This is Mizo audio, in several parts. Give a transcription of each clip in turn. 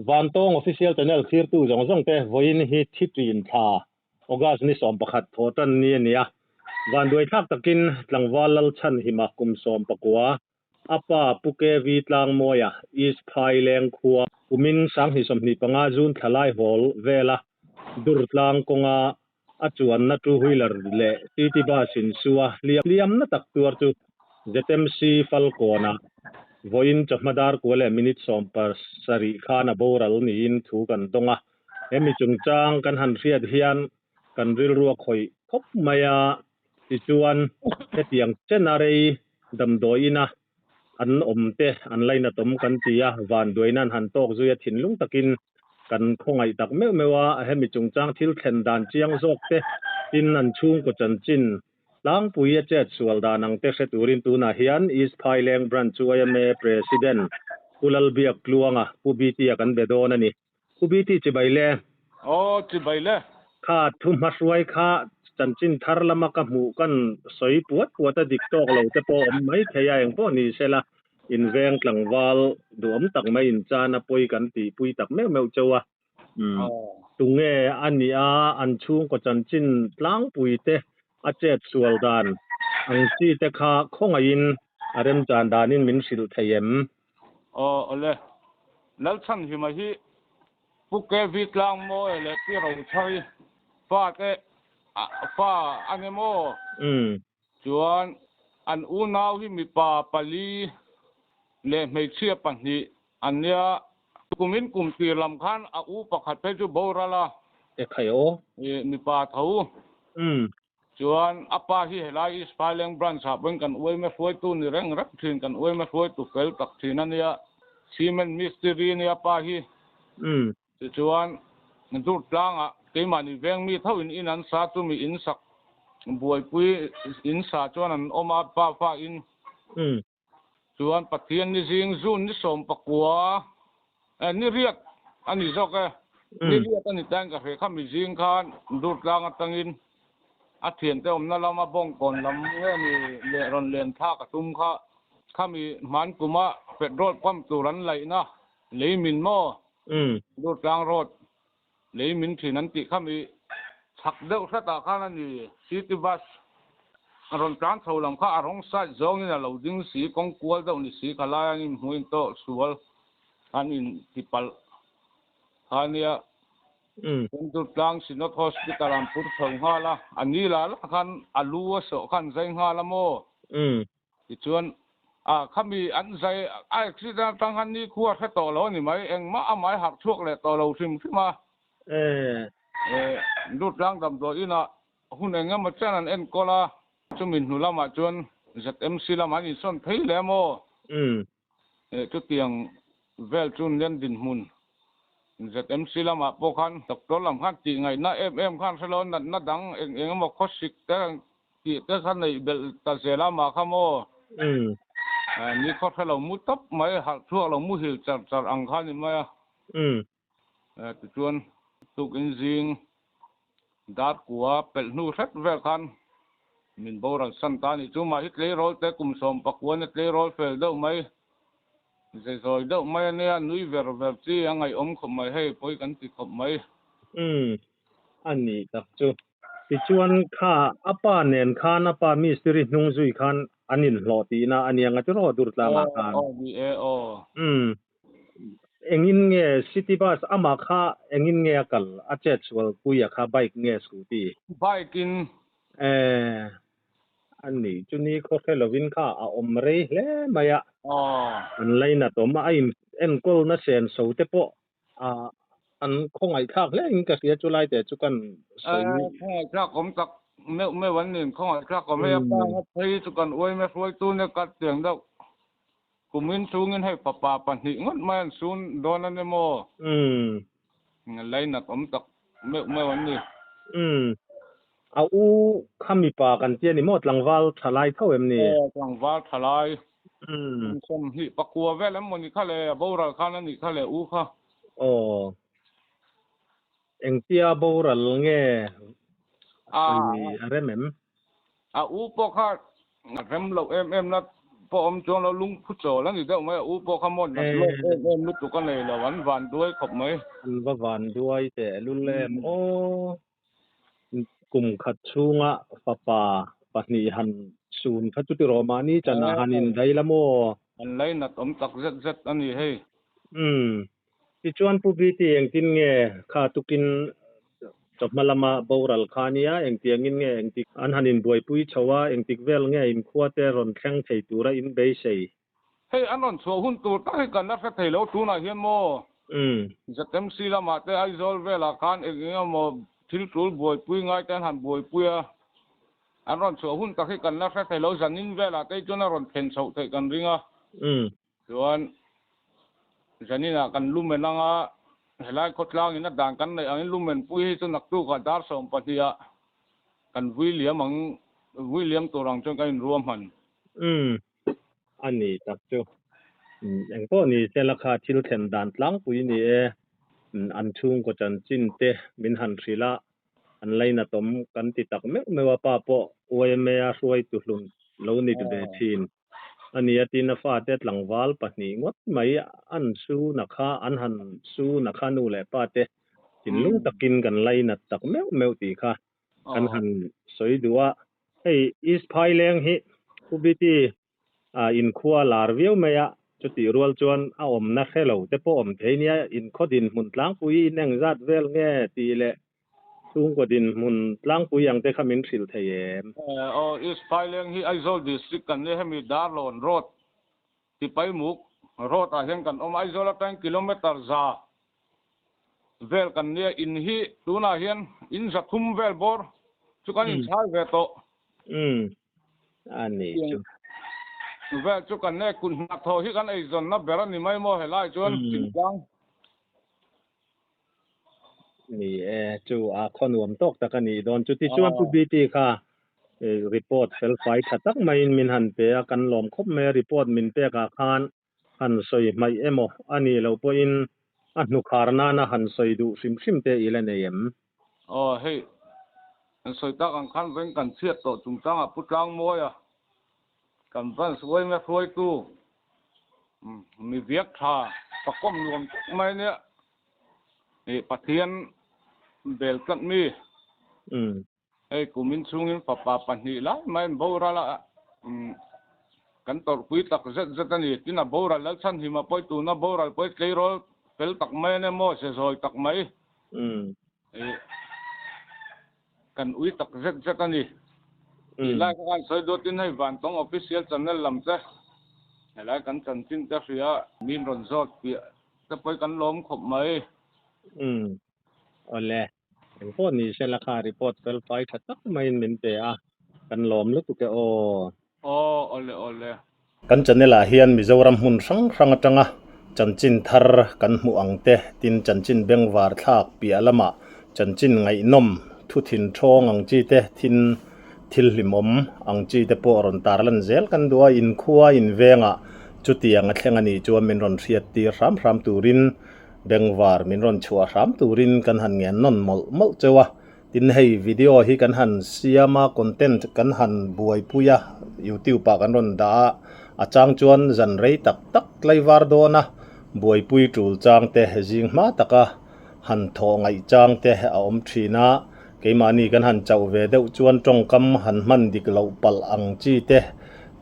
Vantawng Official Channel thlirtu zawng zawng te vawiin hi thi ṭin thla August ni 11 thawhṭan ni a ni a. Vanduai thlak takin tlangval Lalchhanhima kum 19 a pa Pu KV Tlangmawia East Phaileng khua kumin 2025 June thla lai hawl vela Durtlang kawnga a chuanna two wheeler leh city bus in su a hliamna tak tuar chu ZMC Falkawnah vawiin chawhma dar kua leh minute 17 khan a boral niin thu kan dawng a. Hemi chungchang kan han hriat hian kan rilru a khawih khawp mai a, tichuan hetiang chen a rei damdawiin a an awm te an lainatawm kan ti a, vanduaina an han tawk zui a thinlung takin kan khawngaih tak meuh meuh a, hemi chungchang thil thlen dan chiang zawk te tin an chhungkaw chanchin tlangpui a chet sual dan ang te hre turin tunah hian East Phaileng Branch yma President Pu Lalbiak Tluanga Pu BT-a kan be dawn a ni. Pu BT chibai le. Aw chibai le. Kha thu hmahruai kha chanchin thar lama ka hmuh kan sawi puat puat a dik tawk lo te pawh awm mai thei a, engpawh ni sela inveng tlangval duhawm tak mai inchan a pawi kan tihpui tak meuh meuh cheu a. Umm tunge a nih a an chhungkaw chanchin tlangpui te a chet sual dan ang chi te kha khawngaihin a remchan danin min hrilh thei em? Aw awle. Lalchhanhima hi Pu KV Tlangmawi leh Pi Rochhari fa te fa a ni maw? Chuan an unau hi mipa pali leh hmeichhia pahnih an nia. Kumin kum tir lam khan a u pakhat phei chu boral a. E khai aw. Mipa tho. Chuan a pa hi helai East Phaileng Branch ah pawhin kan uaima hruaitu ni reng reng thin, kan uaima hruaitu fel tak thin a nia. Cement mistiri a nia pa hi. Tichuan Durtlangah keimahni veng mi tho in in an sa chumi in sak buaipui in sa chuan an awm a, pa fa in. Chuan Pathian ni zing June ni 19 ni riat a ni zawk e. Ni riat a ni tain ka hre kha mi zing khan Durtlang atangin a thiante awmna lama Bawngkawn lam nge ni leh rawn len thlak a tum kha. Khami hman kuma petrol pump tur an laihna lei min maw? Durtlang road lei min thin an tih kha mi chhak deuh hretah khan a ni. City bus a rawn tlan chho lam kha a rawng side zawngin a lo ding si, kawng kual deuh ni si kha lai an inhmuh in tawh sual an inti palh kha a nia. Chengtu tlang Synod Hospital an phur chho nghal a, a ni lah lah khan a lu a sawh khan zai nghal a maw? Tichuan, a khami an zai a accident atang khan nikhua hre tawh lo a ni mai, engmah a mai harh chhuak leh tawh lo hrim hrim a. Durtlang damdawi inah hun eng emaw chen an enkawl a, chumi hnu lamah chuan ZMC lamah an insawn phei leh maw? Chutiang vel chu Lian dinhmun ZMC lamah pawh khan doctor lam khan tih ngaihna em em khan hre lo, natna dang eng eng emaw khawsik te tih te kha neih belh ta zel a mah kha maw? Ni khaw hre lo mu tawp mai, harh chhuak lo muhil char char ang kha a ni mai a. Tichuan tukin zing dar kua pelh hnu hret vel khan min boral san ta a ni. Chu mah hi tleirawl te kum 19 na tleirawl fel deuh mai, zezawi deuh mai a nia, nui ver ver chi a ngaihawm khawp mai, hei pawi kan ti khawp mai. Umm, a ni tak chu. Tichuan kha a pa nen khan a pa mistiri hnung zui khan an inhlawh tihna a nia nga tiraw Durtlangah khan. Aw, ni e aw. Umm, Engin nge city bus amah kha engin nge a kal a chet sual puia kha bike nge scooty? Bike in. Eh a ni chu ni khaw hre lovin kha a awm rei hle mai a. An lainat awm a, a in enkawl na sen so te pawh a an khawngaihthlak hle in ka hria chu lai te chu kan sawi. Eh khawngaihthlak awm tak meuh meuh an ni khawngaihthlak awm hei a pa ngawt phei chu kan uaime hruaitu nia ka tiang deuh. Kumin chungin hei fapa pahnih ngawt mai an sun dawn a ni maw? Lainat awm tak meuh meuh an ni. A u kha mipa kan ti a ni maw? Tlangval tha lai tho em ni? Aw, tlangval tha lai. Kum 29 vel em maw ni kha le, a boral khan a nih kha le u kha. Aw. Engtia boral nge a sawi a rem em? A u pawh kha rem loh em em na. pawh awm chuang lo lungphu chawl a ni deuh mai a u pawh kha mawn nat lawk em em lutuk a nei lo an van duai khawp mai. An va van duai teh lul em aw. Kum khat chhunga fapa pahnih han sun kha chu tiraw mahni chanah han indaih la maw? An lainat awm tak zet zet a ni hei. Umm. Tichuan Pu Biti engtin nge kha tukin chawhma lama boral kha nia, engtiangin nge engtik an han inbuaipui chho a, engtik vel nge inkhua te rawn thleng thei tura in beisei? Hei an rawn chhuah hun tur tak hi kan la hre thei lo tunah hian maw? ZMC lamah te Aizawl velah khan eng eng emaw thil tul buaipui ngai te an han buaipui a, an rawn chhuah hun tak hi kan la hre thei lo, zanin velah te hi chuan a rawn thlen chhoh theih kan ring a. Chuan zaninah kan lumen anga helai khawtlangin a dan kan neih angin lumen pui hi chu naktukah dar 12 ah kan vui liam ang vui liam tur ang chuan kan inruahman. A ni tak chu. Engpawh ni sela kha thil thlen dan tlangpui ni e, an chhungkaw chanchin te min han hrilh a, an lainatawm kan ti tak meuh meuh a, pa pawh YMA a hruaitu hlun lo nit ve thin a ni a, tin a fate tlangval pahnih ngawt mai an su na kha an han su na kha nu leh pa te thinlung takin kan lainat tak meuh meuh tih kha kan han sawi duh a. Hei East Phaileng hi Pu Biti inkhua lar viau mai a, chutih rual chuan a awmna hre lo te pawh awm thei nia, inkhaw dinhmun tlangpui in engzat vel nge tih leh chhungkaw dinhmun tlangpui ang te kha min hrilh thei em? Aw, East Phaileng hi Aizawl District kan nia, hemi Darlawn Road, Tipaimuk Road ah hian kan awm a, Aizawl atangin kilometre 100 vel kan nia, in hi tunah hian in 300 vel bawr chu kan inchhai ve tawh. Umm, a ni chu. Vel chu kan nia, kut hnathawh hi kan eizawnna ber a ni mai maw helai chuan thingtlang. Ni e, chu a khaw nuam tawk tak a nih dawn. Chuti chuan Pu BT kha report fel fai tha tak maiin min han pe a, kan lawm khawp mai a, report min pekah khan han sawi hmaih emaw a nih loh pawhin a hnukhar nana han sawi duh hrim hrim te i la nei em? Aw hei, an sawi tak ang khan veng kan chhiat tawh chungchangah Pu Tlangmawia kan van suaina hruaitu mi viak tha fakawm nuam tak mai nia ih Pathian bel tlat mi. Hei kumin chhungin fapa pahnih lai maiin boral a kan tawrhpui tak zet zet a ni. Tin a boral Lalchhanhima pawi tuna boral pawi tleirawl fel tak mai a nia maw, ze zawi tak mai kan ui tak zet zet a ni. Tih lai kha khan sawi duatin hei Vantawng Official Channel lam te helai kan chanchin te hria min rawn zawt piah te pawi kan lawm khawp mai. Awle. Engpawh ni se la kha report fel fai tha tak maiin min pe a, kan lawm lutuk e aw. Aw awle awle. Kan channel ah hian Mizoram hmun hrang hrang atanga chanchin thar kan hmuh ang te, tin chanchin bengvar thlak piah lamah chanchin ngaihnawm thu thin thawng ang chi te, thin thil hlimawm ang chi te pawh rawn tarlan zel kan duh a, inkhua invengah chutiang a thleng a nih chuan min rawn hriat tir hram hram turin Bengvar min rawn chhuah hram turin kan han ngen nawn mawlh mawlh cheu a, tin hei video hi kan han siam a, content kan han buaipui a, youtube ah kan rawn dah a, a chang chuan zan rei tak tak tlaivar dawn a, buaipui tul chang te zing hma taka han thawh ngaih chang te a awm thin a, keimahni kan han chauh ve deuh chuan tawngkam han hman dik loh palh ang chi te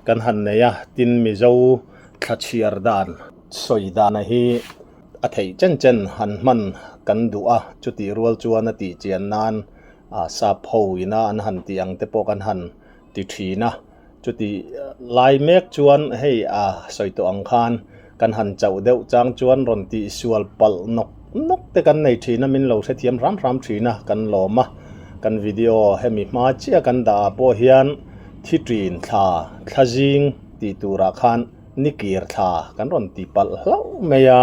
kan han nei a, tin Mizo thla chhiar dan. Sawi dana hi a theih chen chen han hman kan duh a, chutih rual chuan a tih chian nan sap ho ina an han tih ang te pawh kan han ti thin a, chutih lai mek chuan hei a sawi tawh ang khan kan han chauh deuh chang chuan rawn tih sual palh nawk nawk te kan nei thin a, min lo hrethiam hram hram thin a, kan lawm a, kan video hemi hma chiah kan dah ah pawh hian thi ṭin thla thla zing tih turah khan Ni kir thla kan rawn ti palh hlauh mai a,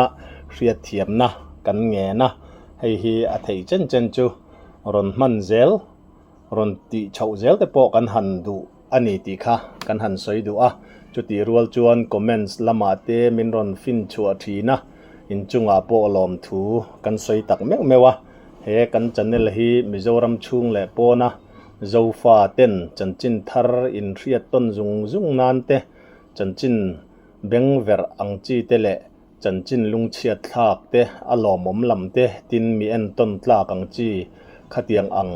hriatthiamna kan ngen a, hei hi a theih chen chen chu rawn hman zel, rawn tih chhoh zel te pawh kan han duh a ni tih kha kan han sawi duh a, chutih rual chuan comments lamah te min rawn fin chhuah thin a, inchungah pawh lawmthu kan sawi tak meuh meuh a, he kan channel hi Mizoram chhung leh pawna Zofa ten chanchin thar inhriat tawn zung zung nan te. Chanchin bengverh ang chi te leh chanchin lungchhiat thlak te, a lawmawm lam te, tin mi entawn tlak ang chi khatiang ang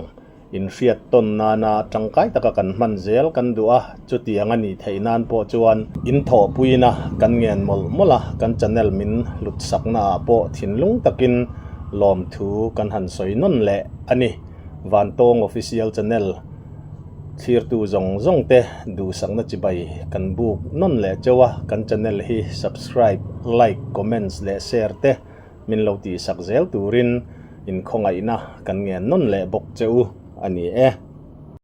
inhriat tawn nana tangkai taka kan hman zel kan duh a, chutiang a nih theih nan pawh chuan inthawhpuina kan ngen mawlh mawlh a, kan channel min hlutsakna ah pawh thinlung takin lawmthu kan han sawi nawn leh a ni. Vantawng Official Channel thlirtu zawng zawng te duhsakna chibai kan buk nawn leh cheu a, kan channel hi subscribe, like, comments leh share te min lo tihsak zel turin inkhawngaihna kan ngen nawn leh bawk che u a ni e.